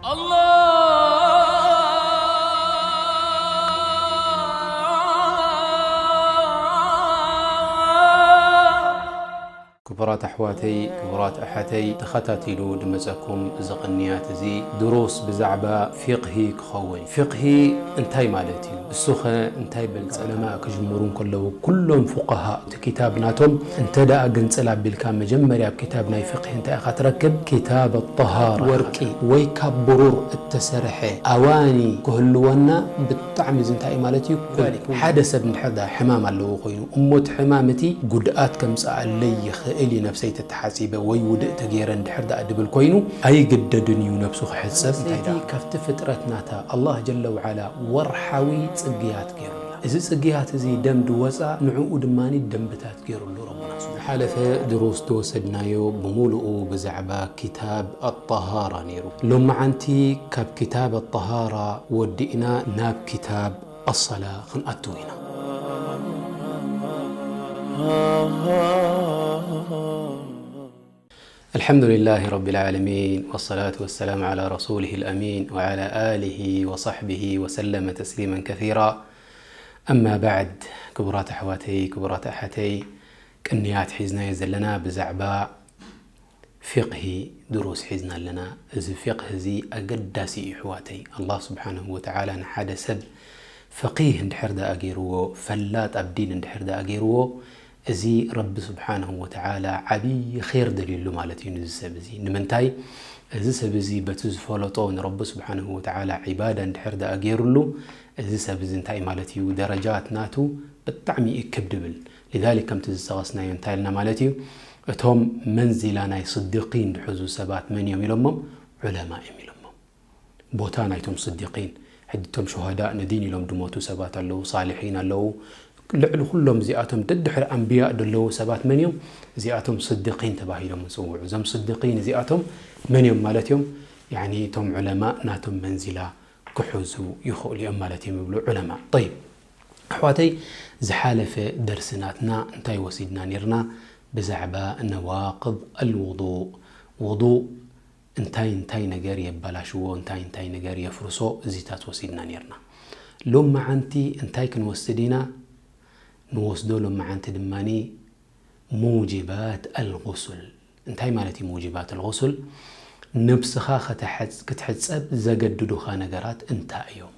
الله ክቡራት ኣሕዋተይ፣ ክቡራት ኣሓተይ፣ ተኸታቲሉ ድመጸኩም እዚ ቅንያት እዚ ድሩስ ብዛዕባ ፊቕሂ ክኸውን። ፊቕሂ እንታይ ማለት እዩ? እሱኸ እንታይ በልጸ? ዕለማ ክጅምሩ እንከለዉ ኩሎም ፉቃሃ እቲ ክታብ ናቶም እንተ ደኣ ግንጽል ኣቢልካ መጀመርያ ኣብ ክታብ ናይ ፊቕሂ እንታይ ኢኻ ትረክብ? ክታብ ኣጠሃራ። ወርቂ ወይ ካብ ብሩር እተሰርሐ ኣዋኒ ክህልወና ብጣዕሚ እዚ እንታይ እዩ ማለት እዩ? ሓደ ሰብ እንድሕር ደኣ ሕማም ኣለዎ ኮይኑ እሞ እቲ ሕማም እቲ ጉድኣት ከምጽኣለይ ይኽእል እዩ ነብሰይ ተተሓጺበ ወይ ውድእ ተገይረ እንድሕር ደኣ ድብል ኮይኑ ኣይግደድን እዩ ነብሱ ክሕጸብ። እንታይ ደኣ ካብቲ ፍጥረት ናታ ኣላህ ጀለ ወዓላ ወርሓዊ ጽግያት ገይሩልና። እዚ ጽግያት እዚ ደም ድወጻ ንዕኡ ድማ ደንብታት ገይሩሉ ረቡና። ዝሓለፈ ድሩስ ዝወሰድናዮ ብምሉኡ ብዛዕባ ክታብ ኣጠሃራ ነይሩ። ሎመዓንቲ ካብ ክታብ ኣጠሃራ ወዲእና ናብ ክታብ ኣሰላ ክንኣትው ኢና። الحمد لله رب العالمين، والصلاة والسلام على رسوله الأمين، وعلى آله وصحبه وسلم تسليما كثيرا. أما بعد، ክቡራት ኣሕዋተይ፣ ክቡራት ኣሓተይ፣ ቅንያት ሒዝናዮ ዘለና ብዛዕባ ፊቕሂ ድሩስ ሒዝና ኣለና። እዚ ፊቕሂ እዚ ኣገዳሲ እዩ ኣሕዋተይ። ኣላህ ስብሓነሁ ወተዓላ ንሓደ ሰብ ፈቂህ እንድሕር ደኣ ገይርዎ፣ ፈላጥ ኣብ ዲን እንድሕር ደኣ ገይርዎ፣ እዚ ረቢ ስብሓነሁ ወተዓላ ዓብዪ ኼር ደልዩሉ ማለት እዩ ንዚ ሰብ እዚ። ንምንታይ? እዚ ሰብ እዚ በቲ ዝፈለጦ ንረቢ ስብሓነሁ ወተዓላ ዒባዳ እንድሕር ደኣ ገይሩሉ፣ እዚ ሰብ እዚ እንታይ ማለት እዩ? ደረጃት ናቱ ብጣዕሚ እዩ ክብ ድብል። ሊዛሊክ ከምቲ ዝጠቐስናዮ እንታይ ኢልና ማለት እዩ? እቶም መንዚላ ናይ ስዲቂን ዝሕዙ ሰባት መን እዮም ኢሎሞም? ዑለማ እዮም ኢሎሞም። ቦታ ናይቶም ስዲቂን፣ ሕጂ እቶም ሹሃዳእ ንዲን ኢሎም ድሞቱ ሰባት ኣለዉ፣ ሳልሒን ኣለዉ። ልዕሊ ኩሎም እዚኣቶም ደድሕሪ ኣንብያእ ደለዉ ሰባት መን እዮም? እዚኣቶም ስዲቂን ተባሂሎም ዝጽውዑ። እዞም ስዲቂን እዚኣቶም መን እዮም ማለት እዮም? ያኒ እቶም ዑለማ ናቶም መንዚላ ክሕዙ ይኽእሉ እዮም ማለት እዮም ይብሉ ዑለማ። ጠይብ፣ ኣሕዋተይ፣ ዝሓለፈ ደርሲ ናትና እንታይ ወሲድና ኔርና? ብዛዕባ ነዋቅድ ኣልውዱእ፣ ውዱእ እንታይ እንታይ ነገር የበላሽዎ፣ እንታይ እንታይ ነገር የፍርሶ፣ እዚታት ወሲድና ኔርና። ሎመዓንቲ እንታይ ክንወስድ ኢና? ንወስዶ ሎመዓንቲ ድማኒ ሙጅባት ኣልጉሱል። እንታይ ማለት እዩ ሙጅባት ኣልጉሱል? ነብስኻ ከተሐጽ-፣ ክትሕጸብ ዘገድዱኻ ነገራት እንታይ እዮም?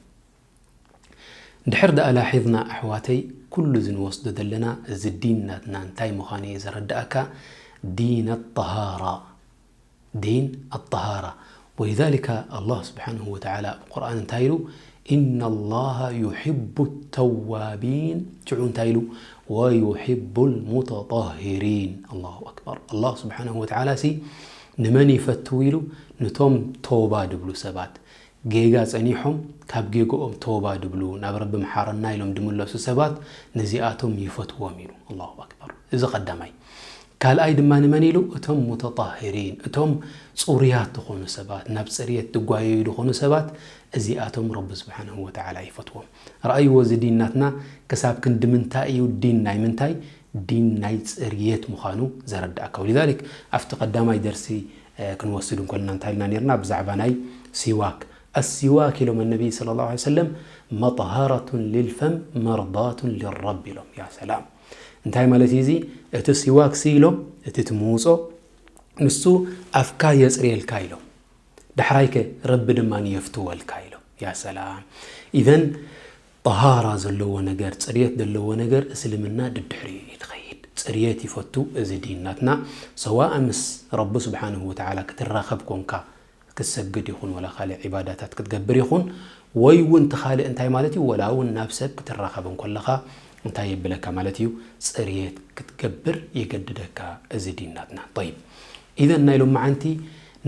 ድሕር ደኣ ላሒዝና ኣሕዋተይ፣ ኩሉ እዚ ንወስዶ ዘለና እዚ ዲን ናትና እንታይ ምዃኑ እዩ ዘረድኣካ። ዲን ኣጠሃራ። ዲን ኣጠሃራ። ወሊዛሊካ ኣላህ ስብሓንሁ ወተዓላ ኣብ ቁርኣን እንታይ ኢሉ? ኢነ ላሃ ዩሕቡ ተዋቢን። ሽዑ እንታይ ኢሉ? ወዩሕቡ ልሙተጠሂሪን። ኣላሁ ኣክበር። ኣላህ ስብሓንሁ ወተዓላ ሲ ንመን ይፈቱ ኢሉ? ንቶም ተውባ ድብሉ ሰባት። ጌጋ ጸኒሖም ካብ ጌግኦም ተውባ ድብሉ፣ ናብ ረቢ መሓረና ኢሎም ድምለሱ ሰባት ነዚኣቶም ይፈትዎም ኢሉ። ኣላሁ ኣክበር። እዚ ቀዳማይ። ካልኣይ ድማ ንመን ኢሉ? እቶም ሙተጣሂሪን፣ እቶም ጽሩያት ዝኾኑ ሰባት፣ ናብ ጽርየት ድጓየዩ ዝኾኑ ሰባት፣ እዚኣቶም ረቢ ስብሓንሁ ወተዓላ ይፈትዎም። ረኣይዎ፣ እዚ ዲን ናትና ክሳብ ክንዲ ምንታይ እዩ ዲን ናይ ምንታይ? ዲን ናይ ጽርየት ምዃኑ ዘረድኣካ። ወሊዛሊክ ኣብቲ ቀዳማይ ደርሲ፣ እ፣ ክንወስድ እንኮልና እንታይ ኢልና ኔርና? ብዛዕባ ናይ ሲዋክ። ኣሲዋክ ኢሎም ነቢይ ሰለላሁ ዐለይሂ ወሰለም መጥሃረቱን ሊልፈም መርዳቱን ሊረብ ኢሎም። ያ ሰላም። እንታይ ማለት እዩ እዚ? እቲ ሲዋክ ሲ ኢሎም፣ እቲ ትምውጾ፣ ንሱ ኣፍካ የጽርየልካ ኢሎም። ዳሕራይከ ረቢ ድማ የፍትወልካ ኢሎም። ያ ሰላም። ኢዘን ጠሃራ ዘለዎ ነገር፣ ጽርየት ዘለዎ ነገር እስልምና ድድሕሪኡ እዩ ዝኸይድ። ጽርየት ይፈቱ እዚ ዲን ናትና። ሰዋእ ምስ ረቢ ስብሓንሁ ወተዓላ ክትራኸብ ኮንካ፣ ክትሰግድ ይኹን፣ ወላ ካልእ ዒባዳታት ክትገብር ይኹን፣ ወይ እውን እቲ ካልእ እንታይ ማለት እዩ? ወላ እውን ናብ ሰብ ክትራኸብ እንከለኻ እንታይ የብለካ ማለት እዩ? ጽርየት ክትገብር የገድደካ እዚ ዲን ናትና። ጠይብ፣ ኢዘን ናይ ሎመዓንቲ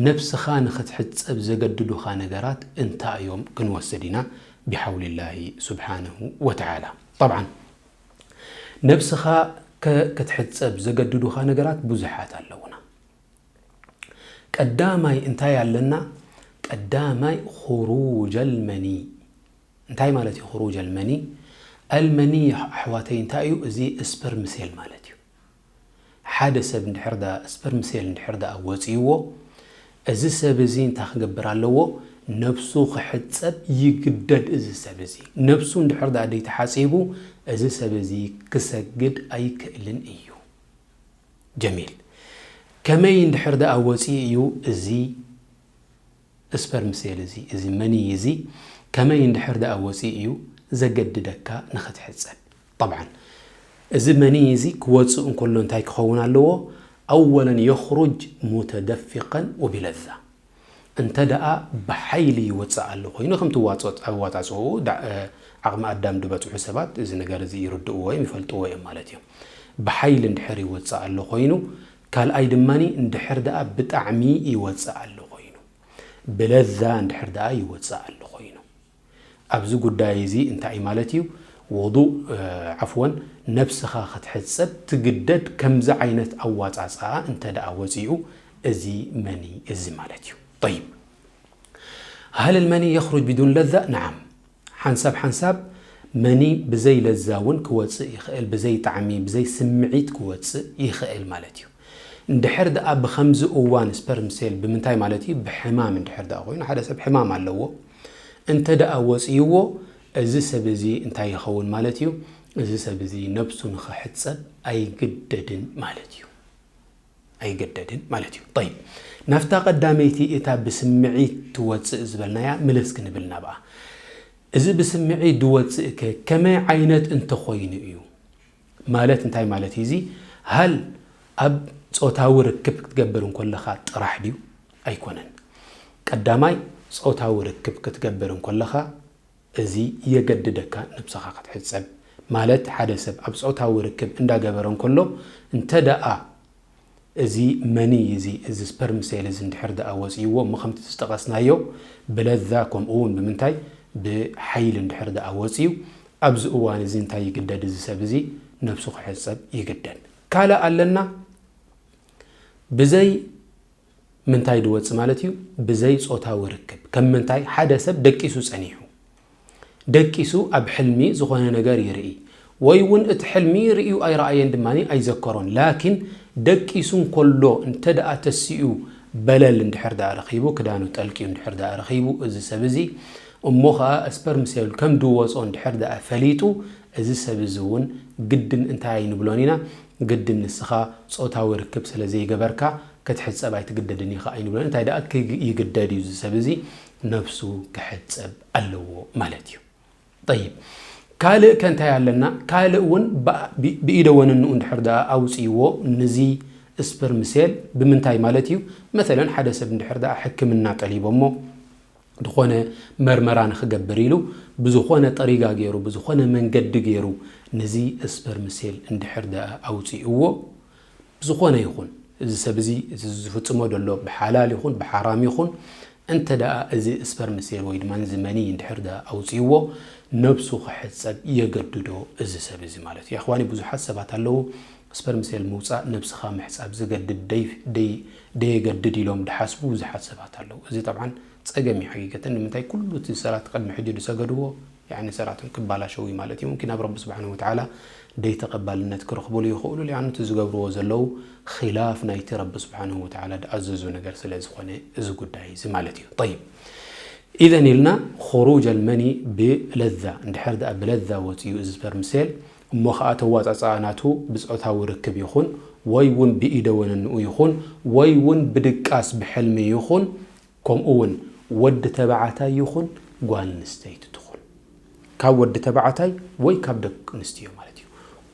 ነብስኻ ንኽትሕጸብ ዘገድዱኻ ነገራት እንታይ እዮም ክንወስድ ኢና ብሓውሊላሂ ስብሓንሁ ወተዓላ። ጠብዓን ነብስኻ ከ-፣ ክትሕጸብ ዘገድዱኻ ነገራት ብዙሓት ኣለዉና። ቀዳማይ እንታይ ኣለና? ቀዳማይ ኹሩጅ ኣልመኒ። እንታይ ማለት እዩ ኹሩጅ ኣልመኒ? ኣልመኒ ኣሕዋተይ እንታይ እዩ? እዚ ስፐርም ሴል ማለት እዩ። ሓደ ሰብ እንድሕር ደኣ ስፐርም ሴል እንድሕር ደኣ ወጺእዎ፣ እዚ ሰብ እዚ እንታይ ክገብር ኣለዎ? ነብሱ ክሕጸብ ይግደድ። እዚ ሰብ እዚ ነብሱ እንድሕር ደኣ ደይተሓጺቡ፣ እዚ ሰብ እዚ ክሰግድ ኣይክእልን እዩ። ጀሚል። ከመይ እንድሕር ደኣ ወጺኡ እዩ እዚ ስፐርም ሴል እዚ፣ እዚ መኒ እዚ ከመይ እንድሕር ደኣ ወጺኡ እዩ ዘገድደካ ንኽትሕጸብ? ጠብዓን፣ እዚ መኒ እዚ ክወጽእ እንከሎ እንታይ ክኸውን ኣለዎ? ኣወለን የኽሩጅ ሙተደፊቀን ወቢለዛ። እንተ ደኣ ብሓይሊ ይወጽእ ኣሎ ኮይኑ፣ ከምቲ ዋጾ-፣ ኣዋጻጽኡ ዳ-፣ እ፣ ዓቕሚ ኣዳም ዝበጽሑ ሰባት እዚ ነገር እዚ ይርድእዎ እዮም፣ ይፈልጥዎ እዮም ማለት እዮም። ብሓይሊ እንድሕር ይወጽእ ኣሎ ኮይኑ፣ ካልኣይ ድማኒ እንድሕር ደኣ ብጣዕሚ ይወጽእ ኣሎ ኮይኑ፣ ብለዛ እንድሕር ደኣ ይወጽእ ኣሎ ኮይኑ፣ ኣብዚ ጉዳይ እዚ እንታይ ማለት እዩ? ውዱእ፣ እ፣ ዓፍወን፣ ነብስኻ ክትሕጸብ ትግደድ። ከምዚ ዓይነት ኣዋጻጽኣ እንተ ደኣ ወጺኡ፣ እዚ መኒ እዚ ማለት እዩ። ጠይብ። هل المني يخرج بدون لذة؟ نعم. ሓንሳብ ሓንሳብ መኒ ብዘይ ለዛ እውን ክወጽእ ይኽእል፣ ብዘይ ጣዕሚ፣ ብዘይ ስምዒት ክወጽእ ይኽእል ማለት እዩ። እንድሕር ደኣ ብኸምዚ እዋን ስፐርም ሴል ብምንታይ ማለት እዩ? ብሕማም እንድሕር ደኣ ኮይኑ፣ ሓደ ሰብ ሕማም ኣለዎ፣ እንተ ደኣ ወጽይዎ፣ እዚ ሰብ እዚ እንታይ ይኸውን ማለት እዩ? እዚ ሰብ እዚ ነብሱ ንኽሕጸብ ኣይግደድን ማለት እዩ። ኣይግደድን ማለት እዩ። ጠይብ፣ ናብታ ቀዳመይቲ እታ ብስምዒት ትወጽእ ዝበልናያ ምልስ ክንብል ናብኣ። እዚ ብስምዒት ዝወጽእ ከ ከመይ ዓይነት እንተኾይኑ እዩ? ማለት እንታይ ማለት እዩ እዚ? ሃል ኣብ ጾታዊ ርክብ ክትገብር እንከለኻ ጥራሕ ድዩ? ኣይኮነን። ቀዳማይ ጾታዊ ርክብ ክትገብር እንከለኻ እዚ የገድደካ ነብስኻ ክትሕጸብ። ማለት ሓደ ሰብ ኣብ ጾታዊ ርክብ እንዳገበረ እንከሎ እንተ ደኣ እዚ መኒ እዚ፣ እዚ ስፐርም ሴል እዚ እንድሕር ደኣ ወጽይዎ እሞ ከምቲ ዝጠቐስናዮ ብለዛ ከምኡ እውን ብምንታይ ብሓይሊ እንድሕር ደኣ ወጽዩ ኣብዚ እዋን እዚ እንታይ ይግደድ? እዚ ሰብ እዚ ነብሱ ክሕጸብ ይግደድ። ካልእ ኣለና ብዘይ ምንታይ ድወጽእ ማለት እዩ? ብዘይ ጾታዊ ርክብ። ከም ምንታይ? ሓደ ሰብ ደቂሱ ጸኒሑ። ደቂሱ ኣብ ሕልሚ ዝኾነ ነገር ይርኢ። ወይ እውን እቲ ሕልሚ ርእዩ ኣይረኣየን ድማ ኣይዘከሮን። ላኪን ደቂሱ እንከሎ እንተ ደኣ ተሲኡ በለል እንድሕር ደኣ ረኺቡ፣ ክዳኑ ጠልቂዩ እንድሕር ደኣ ረኺቡ፣ እዚ ሰብ እዚ እሞ ኸኣ ስፐርም ሴል ከም ድወጾ እንድሕር ደኣ ፈሊጡ፣ እዚ ሰብ እዚ እውን ግድን እንታይ ኣይንብሎን ኢና፣ ግድን ንስኻ ጾታዊ ርክብ ስለ ዘይገበርካ ክትሕጸብ ኣይትግደድን ኢኻ ኣይንብሎን። እንታይ ደኣ ክግ-፣ ይግደድ እዩ፣ እዚ ሰብ እዚ ነብሱ ክሕጸብ ኣለዎ ማለት እዩ። ጠይብ፣ ካልእ ከ እንታይ ኣለና? ካልእ እውን ብ-፣ ብ-፣ ብኢደ ወነንኡ እንድሕር ደኣ ኣውጽይዎ፣ ንዚ ስፐርም ሴል ብምንታይ ማለት እዩ? መሰለን ሓደ ሰብ እንድሕር ደኣ ሕክምና ጠሊቦሞ፣ ዝኾነ መርመራ ንኽገብር ኢሉ ብዝኾነ ጠሪጋ ገይሩ፣ ብዝኾነ መንገዲ ገይሩ ንዚ ስፐርም ሴል እንድሕር ደኣ ኣውጽእዎ፣ ብዝኾነ ይኹን፣ እዚ ሰብ እዚ፣ እዚ ዝፍጽሞ ዘሎ ብሓላል ይኹን ብሓራም ይኹን፣ እንተ ደኣ እዚ ስፐርም ሴል ወይ ድማ እዚ መኒ እንድሕር ደኣ ኣውጽእዎ፣ ነብሱ ክሕጸብ የገድዶ እዚ ሰብ እዚ ማለት እዩ። ኣኽዋኒ፣ ብዙሓት ሰባት ኣለዉ፣ ስፐርም ሴል ምውጻእ ነብስኻ ምሕጻብ ዘገድድ ደይ-፣ ደይ-፣ ደየገድድ ኢሎም ድሓስቡ ብዙሓት ሰባት ኣለዉ። እዚ ጠብዓን ጸገም እዩ ሓቂቀተን። ንምንታይ? ኩሉ እቲ ሰላት ቅድሚ ሕጂ ዝሰገድዎ፣ ያዕኒ፣ ሰላቶም ክባላሸው እዩ ማለት እዩ። ሙምኪን ኣብ ረቢ ስብሓነሁ ወተዓላ ደይተቐባልነት ክረኽብሉ ይኽእሉ፣ ሊኣኑ እቲ ዝገብርዎ ዘለዉ ኺላፍ ናይቲ ረቢ ስብሓነሁ ወተዓላ ዝኣዘዞ ነገር ስለ ዝኾነ፣ እዚ ጉዳይ እዚ ማለት እዩ። ጠይብ፣ ኢዘን ኢልና፣ ኹሩጅ ኣልመኒ ብለዛ፣ እንድሕር ደኣ ብለዛ ወፂኡ እዚ ስፐርም ሴል፣ እሞ ኸኣ ተዋፃፅኣ ናቱ ብፆታዊ ርክብ ይኹን፣ ወይ እውን ብኢደ ወነንኡ ይኹን፣ ወይ እውን ብድቃስ ብሕልሚ ይኹን፣ ከምኡ እውን ወዲ ተባዕታይ ይኹን ጓል ኣንስተይቲ ትኹን፣ ካብ ወዲ ተባዕታይ ወይ ካብ ደቂ ኣንስትዮ ማለት እዩ።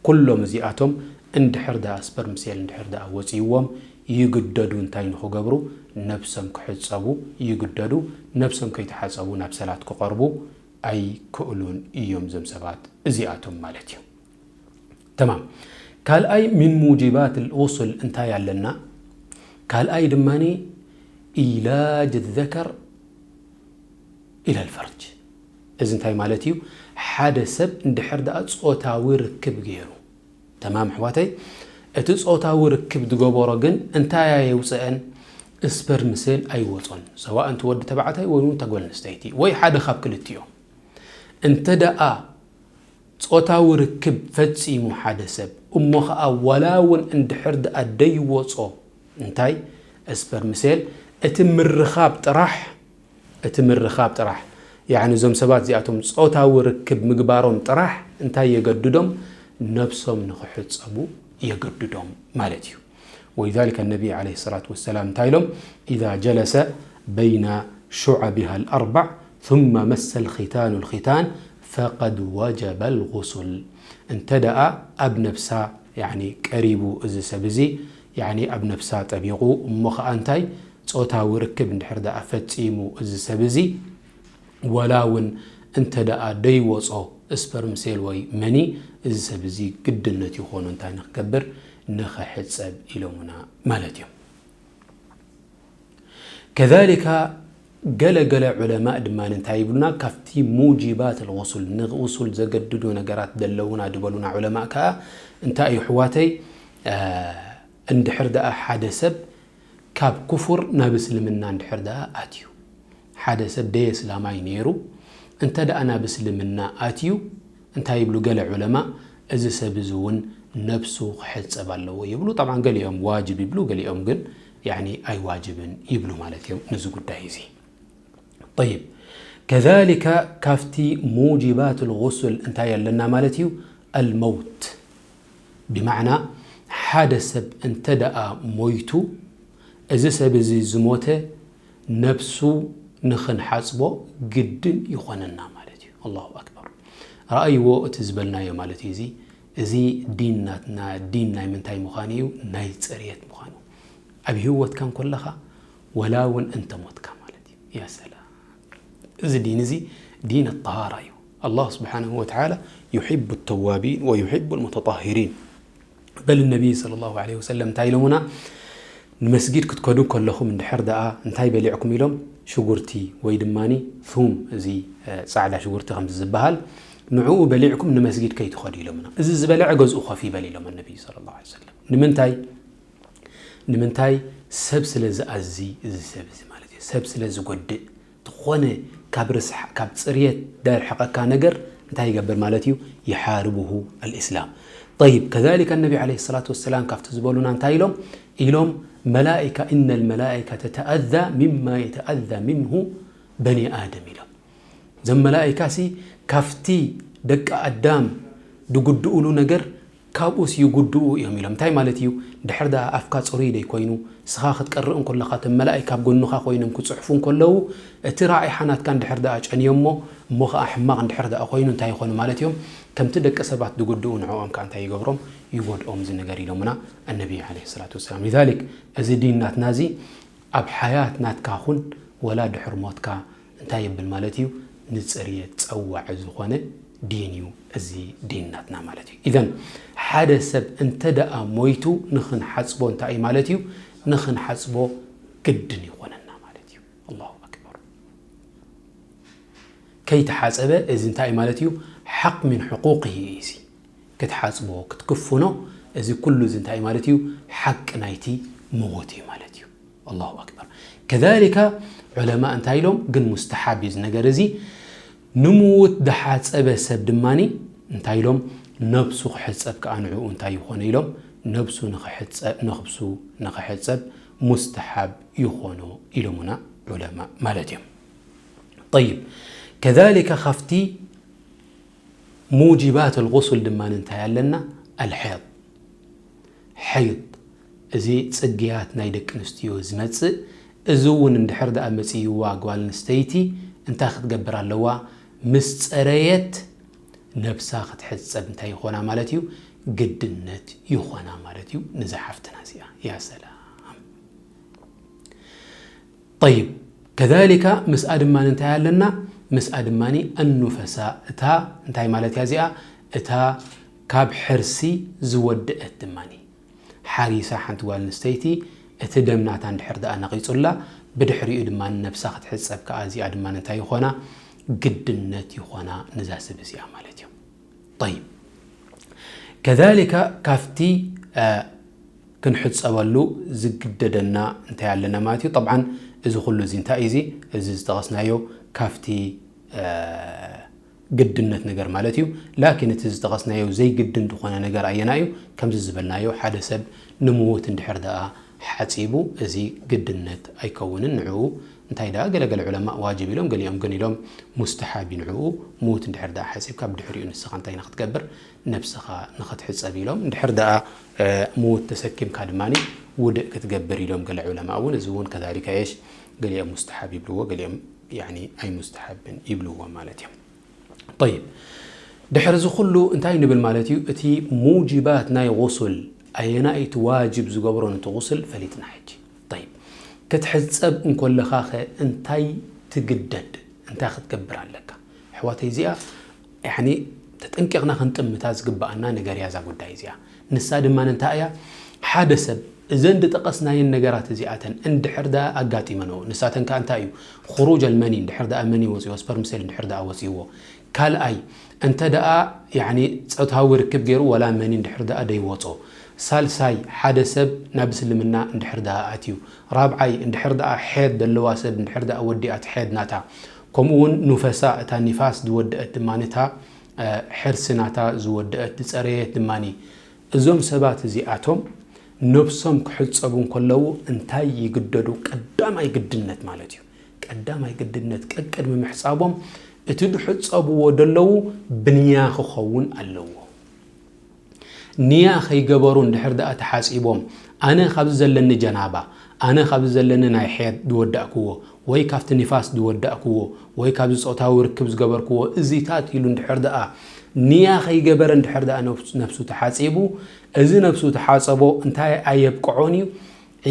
ኩሎም እዚኣቶም እንድሕር ደኣ ስፐርም ሴል እንድሕር ደኣ ወፂእዎም ይግደዱ። እንታይ ንኽገብሩ? ነብሶም ክሕፀቡ ይግደዱ። ነብሶም ከይተሓፀቡ ናብ ሰላት ክቐርቡ ኣይክእሉን እዮም እዞም ሰባት እዚኣቶም ማለት እዩ። ተማም። ካልኣይ ሚን ሙጂባት ልቁስል እንታይ ኣለና? ካልኣይ ድማኒ ኢላጅ ዘከር ኢለል ፈርጅ። እዚ እንታይ ማለት እዩ? ሓደ ሰብ እንድሕር ደኣ ጾታዊ ርክብ ገይሩ፣ ተማም ኣሕዋተይ፣ እቲ ጾታዊ ርክብ ዝገበሮ ግን እንታይ ኣየውፅአን? ስፐርም ሴል ኣይወጾን። ሰዋእ እንተ ወዲ ተባዕታይ ወይ እውን እታ ጓል ኣንስተይቲ ወይ ሓደ ካብ ክልቲኦም። እንተ ደኣ ጾታዊ ርክብ ፈጺሙ ሓደ ሰብ እሞ ኸኣ ዋላ እውን እንድሕር ደኣ ደይወጾ እንታይ ስፐርም ሴል እቲ ምርኻብ ጥራሕ እቲ ምርኻብ ጥራሕ ያኒ እዞም ሰባት እዚኣቶም ጾታዊ ርክብ ምግባሮም ጥራሕ እንታይ የገድዶም? ነብሶም ንኽሕጸቡ የገድዶም ማለት እዩ። ولذلك النبي عليه الصلاة والسلام እንታይ ኢሎም? إذا جلس بين شعبها الأربع ثم مس الختان الختان فقد وجب الغسل። እንተ ደኣ ኣብ ነብሳ ያኒ ቀሪቡ እዚ ሰብ እዚ ያኒ ኣብ ነብሳ ጠቢቑ እሞ ኸኣ እንታይ ጾታዊ ርክብ እንድሕር ደኣ ፈጺሙ እዚ ሰብ እዚ ወላ እውን እንተ ደኣ ደይወጾ ስፐርም ሴል ወይ መኒ እዚ ሰብ እዚ ግድነት ይኾኑ እንታይ ንክገብር ንኽሕጸብ ኢሎምና ማለት እዮም። ከዛሊካ ገለ ገለ ዑለማእ ድማ እንታይ ይብሉና ካብቲ ሙጂባት ልغሱል ንغሱል ዘገድዱ ነገራት ዘለውና ዝበሉና ዑለማእ ከዓ እንታይ እዩ ኣሕዋተይ እንድሕር ደኣ ሓደ ሰብ ካብ ኩፉር ናብ እስልምና እንድሕር ደኣ ኣትዩ ሓደ ሰብ ደየ እስላማይ ነይሩ እንተ ደኣ ናብ እስልምና ኣትዩ እንታይ ይብሉ ገለ ዑለማ እዚ ሰብ እዚ እውን ነብሱ ክሕጸብ ኣለዎ ይብሉ። طبعا ገሊኦም ዋጅብ ይብሉ፣ ገሊኦም ግን ያኒ ኣይዋጅብን ይብሉ ማለት እዮም ነዚ ጉዳይ እዚ። طيب ከዛሊካ ካብቲ ሙጂባት ልغሱል እንታይ ኣለና ማለት እዩ? ኣልመውት ብማዕና ሓደ ሰብ እንተ ደኣ ሞይቱ እዚ ሰብ እዚ ዝሞተ ነብሱ ንኽንሓጽቦ ግድን ይኾነና ማለት እዩ። ኣላሁ ኣክበር። ረኣይዎ እቲ ዝበልናዮ ማለት እዩ። እዚ እዚ ዲን ናትና ዲን ናይ ምንታይ ምዃኑ እዩ? ናይ ጽርየት ምዃኑ ኣብ ህይወትካ እንኮለኻ ወላ እውን እንተ ሞትካ ማለት እዩ። ያ ሰላም። እዚ ዲን እዚ ዲን الطهارة እዩ። الله سبحانه وتعالى يحب التوابين ويحب المتطهرين. በል ነቢ صلى الله عليه وسلم እንታይ ኢሎሙና ንመስጊድ ክትከዱ ከለኹም እንድሕር ደኣ እንታይ በሊዕኩም ኢሎም ሽጉርቲ ወይ ድማ ثوم እዚ ፃዕዳ ሽጉርቲ ከምዚ ዝበሃል ንዕኡ በሊዕኩም ንመስጊድ ከይትኸዱ ኢሎምና እዚ ዝበለዐ ገዝኡ ኮፍ ይበል ኢሎም ነቢ صلى الله عليه وسلم ንምንታይ ንምንታይ ሰብ ስለ ዝኣዚ እዚ ሰብ እዚ ማለት እዩ ሰብ ስለ ዝጎድእ ዝኾነ ካብ ርስሓ ካብ ፅርየት ደርሕቐካ ነገር እንታይ ይገብር ማለት እዩ يحاربه الإسلام طيب كذلك النبي عليه الصلاة والسلام ካብቲ ዝበሉና እንታይ ኢሎም ኢሎም ملائكة إن الملائكة تتأذى مما يتأذى منه بني آدم ኢሎም እዞም መላእካ ሲ ካብቲ ደቂ ኣዳም ድጉድኡሉ ነገር ካብኡስ ይጉድኡ እዮም ኢሎም እንታይ ማለት እዩ ድሕር ደኣ ኣፍካ ፅሩይ ደይ ኮይኑ ስኻ ክትቀርእ እንኮለኻ እቶም መላእካ ኣብ ጎንኻ ኮይኖም ክፅሕፉ እንከለዉ እቲ ራኢሓ ናትካ እንድሕር ደኣ ጨንዮሞ እሞ ኸዓ ሕማቕ እንድሕር ደኣ ኮይኑ እንታይ ይኾኑ ማለት እዮም ከምቲ ደቂ ሰባት ድጉድኡ ንዕኦም ከዓ እንታይ ይገብሮም ይጎድኦም እዚ ነገር ኢሎምና ኣነቢ ለ ሰላት ወሰላም ሊዛሊክ እዚ ዲን ናትና እዚ ኣብ ሓያት ናትካ ኹን ወላ ድሕር ሞትካ እንታይ የብል ማለት እዩ ንፅርየት ፀዋዒ ዝኾነ ዲን እዩ እዚ ዲን ናትና ማለት እዩ ኢዘን ሓደ ሰብ እንተ ደኣ ሞይቱ ንኽንሓፅቦ እንታይ እዩ ማለት እዩ ንኽንሓፅቦ ግድን ይኾነና ማለት እዩ ኣላሁ ኣክበር ከይተሓፀበ እዚ እንታይ እዩ ማለት እዩ ሓቅ ምን ሕቁቅ እዩ እዚ ክትሓፅቦ ክትክፍኖ እዚ ኩሉ እዚ እንታይ ማለት እዩ ሓቂ ናይቲ ምዉት እዩ ማለት እዩ ኣላሁ ኣክበር ከዛሊካ ዑለማ እንታይ ኢሎም ግን ሙስተሓብ እዩ እዚ ነገር እዚ ንምዉት ዝሓፀበ ሰብ ድማኒ እንታይ ኢሎም ነብሱ ክሕፀብ ከዓ ንዕኡ እንታይ ይኾነ ኢሎም ነብሱ ንኽሕፀብ ንኽብሱ ንኽሕፀብ ሙስተሓብ ይኾኖ ኢሎምና ዑለማ ማለት እዮም ጠይብ ከዛሊካ ካብቲ ሙጅባት ልغሱል ድማ እንታይ ኣለና ኣልሐይድ ሐይድ እዚ ፅግያት ናይ ደቂ ኣንስትዮ ዝመፅእ እዚ እውን እንድሕር ደኣ መፅይዋ ጓል ኣንስተይቲ እንታይ ክትገብር ኣለዋ ምስ ፀረየት ነብሳ ክትሕፀብ እንታይ ይኾና ማለት እዩ ግድነት ይኾና ማለት እዩ ንዛ ሓፍትና እዚኣ ያ ሰላም طيب كذلك ምስኣ ድማ እንታይ ኣለና ምስኣ ድማ ኣኑፈሳ እታ እንታይ ማለት እያ እዚኣ እታ ካብ ሕርሲ ዝወደአት ድማ ሓሪሳ ሓንቲ ጓል ኣንስተይቲ እቲ ደም ናታ እንድሕር ደኣ ነቒጹላ ብድሕሪኡ ድማ ነብሳ ክትሕጸብ ከኣ እዚኣ ድማ እንታይ ይኾና ግድነት ይኾና ንዛ ሰብ እዚኣ ማለት እዩ طيب كذلك ካብቲ ክንሕፀበሉ ዝግደደና እንታይ ኣለና ማለት እዩ طبعا እዚ ኩሉ እዚ እንታይ እዚ እዚ ዝጠቐስናዮ ካብቲ ግድነት ነገር ማለት እዩ ላኪን እቲ ዝጠቐስናዮ ዘይግድን ዝኾነ ነገር ኣየና እዩ ከምዚ ዝበልናዮ ሓደ ሰብ ንምዉት እንድሕር ደኣ ሓጺቡ፣ እዚ ግድነት ኣይከውንን። ንዕኡ እንታይ ደኣ ገለገለ ዑለማ ዋጅብ ኢሎም፣ ገሊኦም ግን ኢሎም ሙስተሓብ እዩ። ንዕኡ ሙት እንድሕር ደኣ ሓጺብካ፣ ብድሕሪኡ ንስኻ እንታይ ኢና ክትገብር? ነብስኻ ንኽትሕጸብ ኢሎም። እንድሕር ደኣ ሙት ተሰኪምካ ድማ ውድእ ክትገብር ኢሎም ገለ ዑለማ እውን። እዚ እውን ከዛሊካ የሽ፣ ገሊኦም ሙስተሓብ ይብልዎ፣ ገሊኦም ያኒ ኣይሙስተሓብን ይብልዎ ማለት እዮም። ጠይብ፣ ድሕሪ እዚ ኩሉ እንታይ ንብል ማለት እዩ? እቲ ሙጅባት ናይ ጉሱል ኣየናይ እቲ ዋጅብ ዝገብሮ ነቲ ጉስል ፈሊጥና ሕጂ። ጠይብ፣ ክትሕጸብ እንኮለኻ ኸ እንታይ ትግደድ? እንታይ ክትገብር ኣለካ? ኣሕዋተይ፣ እዚኣ ያኒ ተጠንቂቕና ክንጥምታ ዝግብኣና ነገር እያ እዛ ጉዳይ እዚኣ። ንሳ ድማ እንታይ እያ? ሓደ ሰብ እዘን ዝጠቐስናየን ነገራት እዚኣተን እንድሕር ደኣ ኣጋጢመንዎ፣ ንሳተን ከኣ እንታይ እዩ? ክሩጅ ኣልመኒ፣ እንድሕር ደኣ መኒ ወፂዎ፣ ስፐርም ሴል እንድሕር ደኣ ወፂዎ። ካልኣይ፣ እንተ ደኣ ያኒ ፆታዊ ርክብ ገይሩ ዋላ መኒ እንድሕር ደኣ ደይወፆ። ሳልሳይ፣ ሓደ ሰብ ናብ እስልምና እንድሕር ደኣ ኣትዩ። ራብዓይ፣ እንድሕር ደኣ ሐይድ ዘለዋ ሰብ እንድሕር ደኣ ወዲኣት ሐይድ ናታ፣ ከምኡ እውን ኑፈሳ፣ እታ ኒፋስ ዝወደአት ድማ ነታ ሕርሲ ናታ ዝወደአት ዝጸረየት ድማኒ። እዞም ሰባት እዚኣቶም ነብሶም ክሕጸቡ እንከለዉ እንታይ ይግደዱ? ቀዳማይ ግድነት ማለት እዩ። ቀዳማይ ግድነት ቀቅድሚ ምሕጻቦም እቲ ዝሕጸብዎ ዘለዉ ብንያ ክኸውን ኣለዎ። ንያ ከይገበሩ እንድሕር ደኣ ተሓጺቦም፣ ኣነ ካብዚ ዘለኒ ጀናባ፣ ኣነ ካብዚ ዘለኒ ናይ ሐይድ ዝወዳእክዎ፣ ወይ ካብቲ ኒፋስ ዝወዳእክዎ፣ ወይ ካብዚ ጾታዊ ርክብ ዝገበርክዎ እዚታት ኢሉ እንድሕር ደኣ ንያ ከይገበረ እንድሕር ደኣ ነፍሱ፣ ነፍሱ ተሓጺቡ፣ እዚ ነፍሱ ተሓጸቦ እንታይ ኣየብቅዖን እዩ?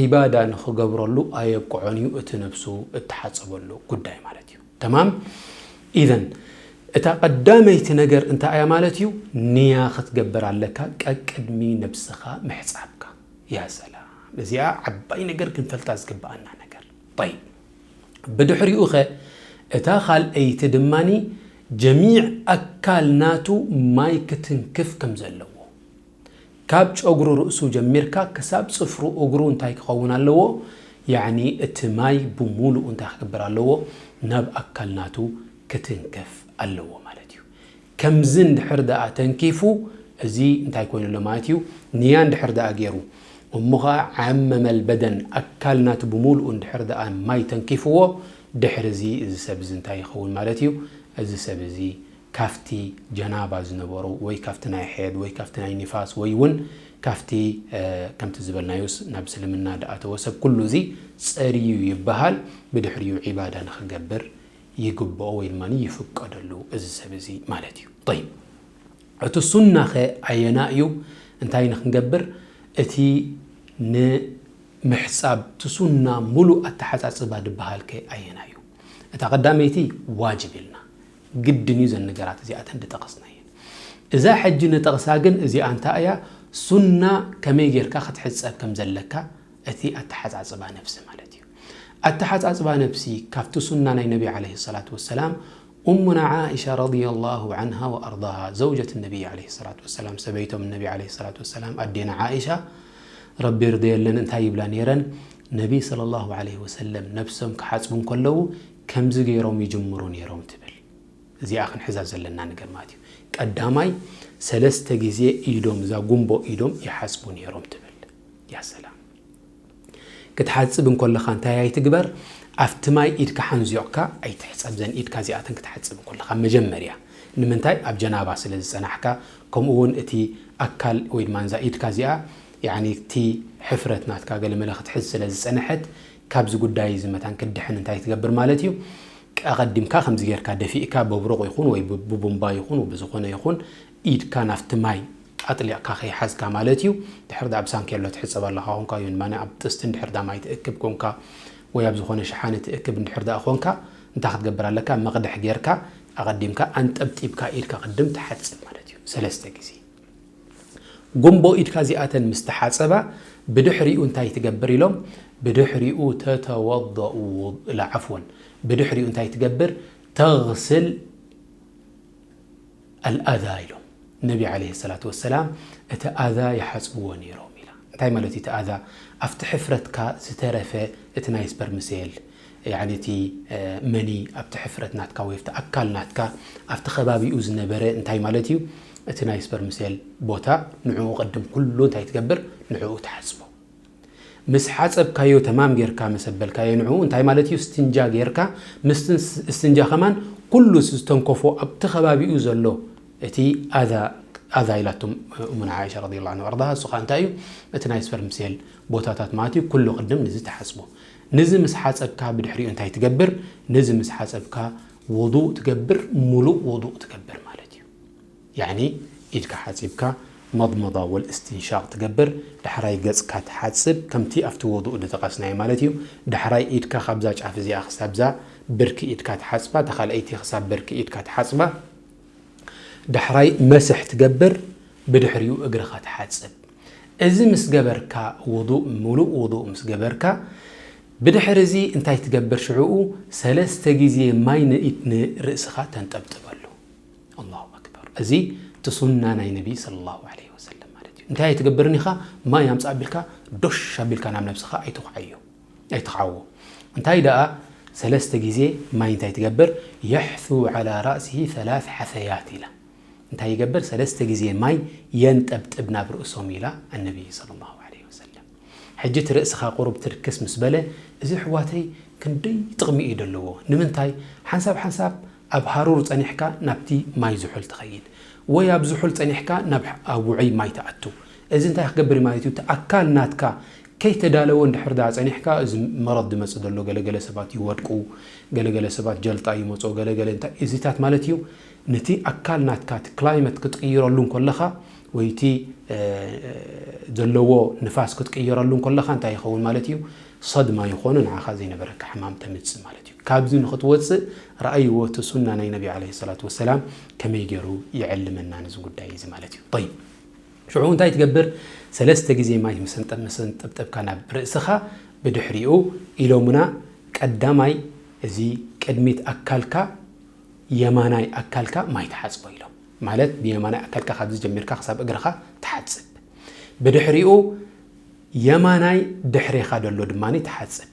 ዒባዳ ንኽገብረሉ ኣየብቅዖን እዩ እቲ ነፍሱ እተሓጸበሉ ጉዳይ ማለት እዩ። ተማም? ኢዘን እታ ቀዳመይቲ ነገር እንታይ እያ ማለት እዩ? ንያ ክትገብር ኣለካ ቀቅድሚ ነብስኻ ምሕጻብካ። ያ ሰላም። እዚኣ ዓባይ ነገር ክንፈልጣ ዝግብኣና ነገር። ጠይብ። ብድሕሪኡ ኸ እታ ካልኣይቲ ድማኒ ጀሚዕ ኣካል ናቱ ማይ ክትንክፍ ከም ዘለዎ። ካብ ጨጉሩ ርእሱ ጀሚርካ ክሳብ ጽፍሩ እግሩ እንታይ ክኸውን ኣለዎ? ያኒ እቲ ማይ ብሙሉኡ እንታይ ክገብር ኣለዎ? ናብ ኣካል ናቱ ክትንክፍ ኣለዎ ማለት እዩ። ከምዚ እንድሕር ደኣ ተንኪፉ፣ እዚ እንታይ ኮይኑ ኣሎ ማለት እዩ? ንያ እንድሕር ደኣ ገይሩ፣ እሞ ኸኣ ዓመመል በደን፣ ኣካል ናቱ ብሙሉኡ እንድሕር ደኣ ማይ ተንኪፍዎ፣ ድሕሪ እዚ፣ እዚ ሰብ እዚ እንታይ ይኸውን ማለት እዩ? እዚ ሰብ እዚ ካብቲ ጀናባ ዝነበሩ ወይ ካብቲ ናይ ሐይድ ወይ ካብቲ ናይ ኒፋስ ወይ እውን ካብቲ፣ እ፣ ከምቲ ዝበልናዮስ ናብ እስልምና ደኣተወ ሰብ ኩሉ እዚ ጸርዩ ይበሃል። ብድሕሪኡ ዒባዳ ንኽገብር ይግብኦ ወይ ድማ ይፍቀደሉ እዚ ሰብ እዚ ማለት እዩ። ጠይብ፣ እቲ ሱና ኸ ኣየና እዩ? እንታይ ንክንገብር? እቲ ንምሕጻብ እቲ ሱና ሙሉእ ኣተሓጻጽባ ዝበሃል ከ ኣየና እዩ? እታ ቀዳመይቲ ዋጅብ ኢልና፣ ግድን እዩ ዘን ነገራት እዚኣተን ዝጠቐስናየን። እዛ ሕጂ ንጠቕሳ ግን እዚኣ እንታይ እያ? ሱና ከመይ ጌርካ ክትሕጸብ ከም ዘለካ እቲ ኣተሓጻጽባ ነብሲ ማለት እዩ። ኣተሓጻጽባ ነብሲ ካብቲ ሱና ናይ ነቢ ዓለይሂ ሰላቱ ወሰላም፣ ኡሙና ዓኢሻ ረዲየላሁ ዓንሃ ወኣርዳሃ፣ ዘውጀት ነቢ ዓለይሂ ሰላቱ ወሰላም፣ ሰበይቶም ነቢ ዓለይሂ ሰላቱ ወሰላም፣ ኣዴና ዓኢሻ ረቢ ይርደየለን፣ እንታይ ይብላ ነይረን? ነቢ ሰለላሁ ዓለይሂ ወሰለም ነብሶም ክሓጽቡ እንከለዉ ከምዚ ገይሮም ይጅምሩ ነይሮም ትብል። እዚኣ ክንሕዛ ዘለና ነገር ማለት እዩ። ቀዳማይ ሰለስተ ግዜ ኢዶም፣ እዛ ጉንቦ ኢዶም ይሓጽቡ ነይሮም ትብል። ያ ሰላም። ክትሓጽብ እንከለኻ እንታይ ኣይትግበር? ኣብቲ ማይ ኢድካ ሓንዚቕካ ኣይትሕጸብ፣ ዘን ኢድካ እዚኣተን ክትሓጽብ እንከለኻ መጀመርያ። ንምንታይ? ኣብ ጀናባ ስለ ዝጸናሕካ፣ ከምኡ እውን እቲ ኣካል ወይ ድማ እዛ ኢድካ እዚኣ፣ ያኒ እቲ ሕፍረት ናትካ ገለመለ ክትሕዝ ስለ ዝጸንሐት፣ ካብዚ ጉዳይ እዚ መታን ክትድሕን እንታይ ትገብር ማለት እዩ? ኣቐዲምካ ከምዚ ጌርካ ደፊእካ፣ በብሩቕ ይኹን ወይ ብ-፣ ብቡምባ ይኹን ብዝኾነ ይኹን፣ ኢድካ ናብቲ ማይ ኣጥሊቕካ ከይሓዝካ ማለት እዩ። ድሕር ደኣ ብሳንኬሎ ትሕጸብ ኣለኻ ኮንካ፣ ወይ ድማ ኣብ ጥስቲ እንድሕር ደኣ ማይ ትእክብ ኮንካ፣ ወይ ኣብ ዝኾነ ሸሓኒ ትእክብ እንድሕር ደኣ ኮንካ፣ እንታይ ክትገብር ኣለካ? መቕድሕ ጌርካ ኣቐዲምካ ኣንጠብጢብካ ኢድካ ቅድም ትሓጽብ ማለት እዩ። ሰለስተ ግዜ። ጉንቦ ኢድካ እዚኣተን ምስ ተሓጸባ፣ ብድሕሪኡ እንታይ ትገብር ኢሎም? ብድሕሪኡ ተተወደኡ፣ ላ፣ ዓፍወን፣ ብድሕሪኡ እንታይ ትገብር? ተግስል ኣልኣዛ ኢሎም። ነቢ ዓለይሂ ሰላቱ ወሰላም እቲ ኣዛ ይሓጽብዎ ነይሮም ኢላ። እንታይ ማለት እዩ እቲ ኣዛ? ኣብቲ ሕፍረትካ ዝተረፈ እቲ ናይ ስፐርም ሴል፣ ያዕኒ እቲ፣ እ፣ መኒ ኣብቲ ሕፍረት ናትካ ወይ ኣብቲ ኣካል ናትካ ኣብቲ ከባቢኡ ዝነበረ እንታይ ማለት እዩ? እቲ ናይ ስፐርም ሴል ቦታ ንዕኡ ቅድም ኩሉ እንታይ ትገብር? ንዕኡ ትሓጽቦ። ምስ ሓጸብካዮ ተማም ጌርካ ምስ ኣበልካዮ ንዕኡ እንታይ ማለት እዩ? እስትንጃ ጌርካ ምስቲ እስትንጃ ከማን ኩሉ ዝተንከፎ ኣብቲ ከባቢኡ ዘሎ እቲ ኣዛ ኣዛ ኢላቶም እሙና ዓኢሻ ረዲየላሁ ዐንሃ ወኣርዳሃ። እሱ ኸኣ እንታይ እዩ? እቲ ናይ ስፐርም ሴል ቦታታት ማለት እዩ። ኩሉ ቅድም ንዚ ተሓጽቦ። ንዚ ምስ ሓጸብካ ብድሕሪኡ እንታይ ትገብር? ንዚ ምስ ሓጸብካ ውዱእ ትገብር፣ ሙሉእ ውዱእ ትገብር ማለት እዩ። ያዕኒ ኢድካ ሓጺብካ መድመዳ ወል እስትንሻቕ ትገብር፣ ዳሕራይ ገጽካ ትሓጽብ፣ ከምቲ ኣብቲ ውዱእ ዝጠቐስናዮ ማለት እዩ። ዳሕራይ ኢድካ ካብዛ ጫፍ እዚኣ ክሳብዛ ብርኪ ኢድካ ትሓጽባ፣ እታ ካልኣይቲ ክሳብ ብርኪ ኢድካ ትሓጽባ። ዳሕራይ መስሕ ትገብር፣ ብድሕሪኡ እግርኻ ትሓጽብ። እዚ ምስ ገበርካ ውዱእ፣ ሙሉእ ውዱእ ምስ ገበርካ፣ ብድሕሪ እዚ እንታይ ትገብር ሽዕኡ? ሰለስተ ግዜ ማይ ንኢድ ንርእስኻ ተንጠብጥበሉ። ኣላሁ ኣክበር። እዚ እቲ ሱና ናይ ነቢ ሰለላሁ ዐለይሂ ወሰለም ማለት እዩ። እንታይ ኣይትገብርን ኢኻ? ማይ ኣምጻእ ኣቢልካ ዶሽ ኣቢልካ ናብ ነብስኻ ኣይትኹዓዮ፣ ኣይትኹዓዎ። እንታይ ደኣ ሰለስተ ግዜ ማይ እንታይ ትገብር? የሕሱ ዐላ ራእሲሂ ሰላስ ሐሰያት ኢላ። እንታይ ይገብር? ሰለስተ ግዜ ማይ የንጠብጥብ ናብ ርእሶም ኢላ ኣነቢ ሰለላሁ ዐለይሂ ወሰለም። ሕጂ እቲ ርእስኻ ቁሩብ ትርክስ ምስ በለ፣ እዚ ኣሕዋተይ ክንደይ ጥቕሚ እዩ ዘለዎ። ንምንታይ? ሓንሳብ ሓንሳብ ኣብ ሃሩር ጸኒሕካ ናብቲ ማይ ዝሑል ትኸይድ፣ ወይ ኣብ ዝሑል ጸኒሕካ ናብ ኣብ ውዑይ ማይ ትኣቱ። እዚ እንታይ ክገብር እዩ ማለት እዩ? እቲ ኣካል ናትካ ከይተዳለወ እንድሕር ደኣ ጸኒሕካ፣ እዚ መረድ ዝመጽእ ዘሎ፣ ገለገለ ሰባት ይወድቁ፣ ገለገለ ሰባት ጀልጣ ይመጾ፣ ገለገለ እንታይ፣ እዚታት ማለት እዩ። ነቲ ኣካል ናትካ፣ እቲ ክላይመት ክትቅይረሉ እንከለኻ፣ ወይ እቲ፣ እ፣ ዘለዎ ንፋስ ክትቅይረሉ እንከለኻ፣ እንታይ ይኸውን ማለት እዩ? ሰድማ ይኾኑ፣ ንዓኻ ዘይነበረካ ሕማም ተምጽእ ማለት እዩ። ካብዚ ንኽትወጽእ፣ ረኣይዎ፣ እቲ ሱና ናይ ነቢ ዐለይሂ ሰላቱ ወሰላም ከመይ ገይሩ ይዕልመና ነዚ ጉዳይ እዚ ማለት እዩ። ጠይብ። ሽዑ እንታይ ትገብር? ሰለስተ ግዜ ማይ ምስ ኣንጠብ-፣ ምስ ኣንጠብጠብካ ናብ ርእስኻ፣ ብድሕሪኡ ኢሎምና፣ ቀዳማይ እዚ ቅድሚት ኣካልካ፣ የማናይ ኣካልካ ማይ ትሓጽቦ ኢሎም። ማለት ብየማናይ ኣካልካ ካብዚ ጀሚርካ ክሳብ እግርኻ ትሓጽብ። ብድሕሪኡ የማናይ ድሕሬኻ ደሎ ድማ ትሓጽብ።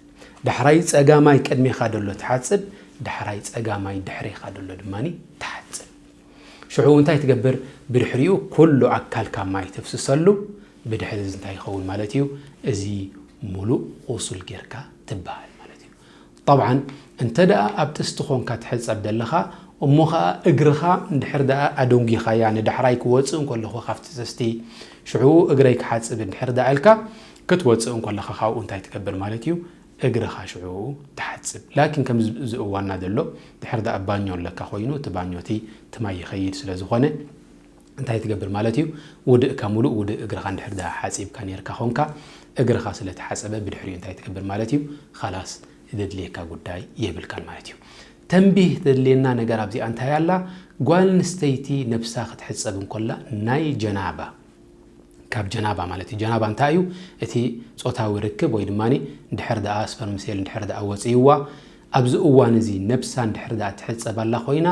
ዳሕራይ ጸጋማይ ቅድሜኻ ደሎ ትሓጽብ። ዳሕራይ ጸጋማይ ድሕሬኻ ደሎ ድማ ትሓጽብ። ሽዑ እንታይ ትገብር? ብድሕሪኡ ኩሉ ኣካልካ ማይ ተፍስሰሉ። ብድሕሪ እዚ እንታይ ይኸውን ማለት እዩ? እዚ ሙሉእ ቁሱል ጌርካ ትበሃል ማለት እዩ። ጠብዓን እንተ ደኣ ኣብ ጥስቲ ኾንካ ትሕጸብ ዘለኻ፣ እሞ ኸኣ እግርኻ እንድሕር ደኣ ኣደንጒኻያ ንዳሕራይ ክወጽእ እንከለኹ ካብቲ ጥስቲ፣ ሽዑ እግረይ ክሓጽብ እንድሕር ደኣ ኢልካ ክትወጽእ እንከለኻ ካብኡ እንታይ ትገብር ማለት እዩ? እግርኻ ሽዑ ትሓጽብ። ላኪን ከምዚ እዚ እዋንና ዘሎ ድሕር ደኣ ባኞ ኣለካ ኮይኑ፣ እቲ ባኞ እቲ እቲ ማይ ይኸይድ ስለ ዝኾነ እንታይ ትገብር ማለት እዩ? ውድእካ ሙሉእ ውድእ እግርኻ እንድሕር ደኣ ሓጺብካ ኔርካ ኾንካ፣ እግርኻ ስለ ተሓጸበ ብድሕሪኡ እንታይ ትገብር ማለት እዩ? ኻላስ ዘድልየካ ጉዳይ የብልካን ማለት እዩ። ተንቢህ ዘድልየና ነገር ኣብዚኣ እንታይ ኣላ? ጓል ኣንስተይቲ ነብሳ ክትሕጸብ እንኮላ ናይ ጀናባ፣ ካብ ጀናባ ማለት እዩ። ጀናባ እንታይ እዩ? እቲ ጾታዊ ርክብ ወይ ድማ ድሕር ደኣ ስፐርም ሴል ድሕር ደኣ ወጺእዋ፣ ኣብዚ እዋን እዚ ነብሳ እንድሕር ደኣ ትሕጸብ ኣላ ኮይና፣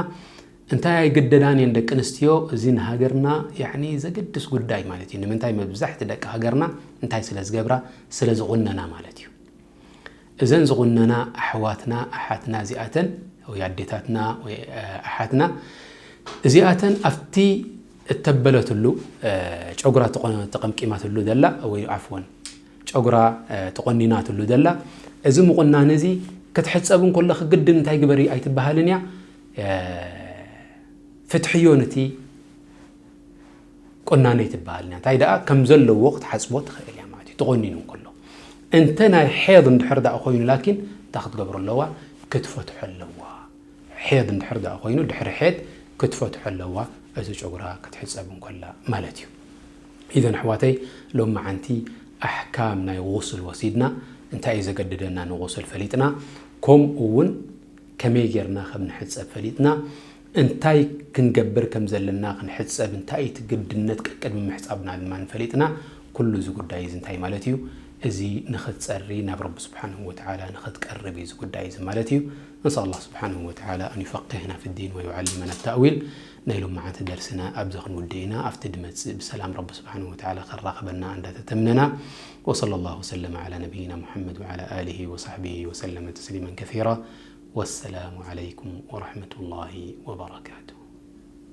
እንታይ ኣይግደዳን እየን ደቂ ኣንስትዮ፣ እዚ ንሃገርና ያዕኒ ዘገድስ ጉዳይ ማለት እዩ። ንምንታይ መብዛሕቲ ደቂ ሃገርና እንታይ ስለ ዝገብራ? ስለ ዝቑነና ማለት እዩ። እዘን ዝቑነና ኣሕዋትና፣ ኣሓትና እዚኣተን፣ ወይ ኣዴታትና፣ ወይ፣ እ፣ ኣሓትና፣ እዚኣተን ኣብቲ እተበለትሉ፣ እ፣ ጨጉራ ተቆ-፣ ተቐምቂማትሉ ዘላ፣ ወይ ዓፍወን፣ ጨጉራ፣ እ፣ ተቆኒናትሉ ዘላ፣ እዚ ምቑናን እዚ ክትሕጸብ እንከለኺ ግድን እንታይ ግበሪ ኣይትበሃልን እያ። እ፣ ፍትሕዮ ነቲ ቁናነይ ትበሃል እያ። እንታይ ደኣ ከም ዘለዎ ክትሓጽቦ ትኽእል እያ ማለት እዩ። ተቆኒኑ እንከሎ። እንተ ናይ ሐይድ እንድሕር ደኣ ኮይኑ ላኪን እንታይ ክትገብሮ ኣለዋ? ክትፈትሖ ኣለዋ። ሐይድ እንድሕር ደኣ ኮይኑ ድሕሪ ሐይድ ክትፈትሖ ኣለዋ። እቲ ጨጉራ ክትሕጸብ እንከላ ማለት እዩ። ኢዘን ኣሕዋተይ ሎሚ መዓንቲ ኣሕካም ናይ ጉስል ወሲድና፣ እንታይ እዩ ዘገድደና ንጉስል ፈሊጥና፣ ከምኡ እውን ከመይ ጌርና ከም ንሕጸብ ፈሊጥና፣ እንታይ ክንገብር ከም ዘለና ክንሕጸብ፣ እንታይ እቲ ግድነት ቅድሚ ምሕጻብና ድማ ፈሊጥና፣ ኩሉ እዚ ጉዳይ እዚ እንታይ ማለት እዩ? እዚ ንኽትጸሪ ናብ ረቢ ስብሓንሁ ወተዓላ ንኽትቀርብ እዩ እዚ ጉዳይ እዚ ማለት እዩ። نسأل الله سبحانه وتعالى أن يفقهنا في الدين ويعلمنا التأويل። ናይ ሎማዓንቲ ደርስና ኣብዚ ክንውድእ ኢና። ኣብቲ ድመጽእ ብሰላም ረቢ ስብሓንሁ ወተዓላ ከራኽበና እንዳተተምነና። وصلى الله وسلم على نبينا محمد وعلى آله وصحبه وسلم تسليما كثيرا. والسلام عليكم ورحمة الله وبركاته.